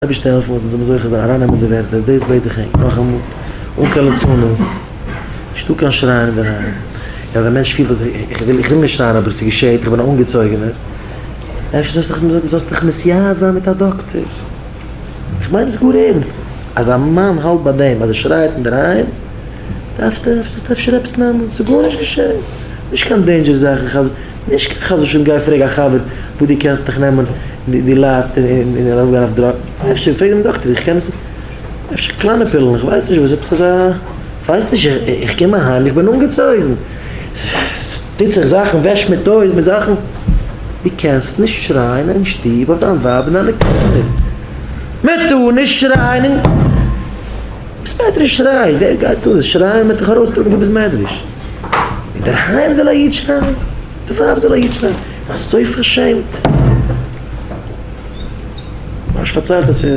אייבערשטער העלפן אז אונז זאל מיר זוכה זיין ארייננעמען די ווערטער, דאס בעט איך ענק נאכאמאל, אן קיין ליצנות, נישטא קיין שרייען אינדערהיים, און אז א מענטש פילט אז איך וויל איך וויל נישט שרייען אבער ס'געשעהט, איך בין א אנגעצויגענער, אפשר זאלסט דיך זאלסט דיך מתייעץ זיין מיט א דאקטער, איך מיין עס גאר ערנסט, אז א מאן האלט ביי דעם אז ער שרייעט אינדערהיים, דארפסטו זאלסטו אפשר עפעס נעמען, ס'איז גארנישט געשעהן, נישט קיין danger זאכן. נישט קיין חס ושלום גיי פרעג א חבר וואס דו קענסט דיך נעמען דו ליידסט און ארויף גיין אויף drugs, אפשר פרעג דעם דאקטער איך קען עס אפשר קליינע פילן איך ווייס נישט וואס עפעס אזא כ'ווייס נישט איך קום אהיים איך בין אנגעצויגן טוט זיך זאכן וועש מיט toys מיט זאכן דו קענסט נישט שרייען אין שטוב אויף דיין ווייב און דיינע קינדער מען טאר נישט שרייען אין בית מדרש שריי, ווער גייט דאס שרייען מ'וועט דיך ארויסטראגן פון בית מדרש. אינדערהיים זאל א איד שרייען, די ווייב זאל א איד שרייען, אזוי פארשעמט. ממש פארציילט אז ס'איז.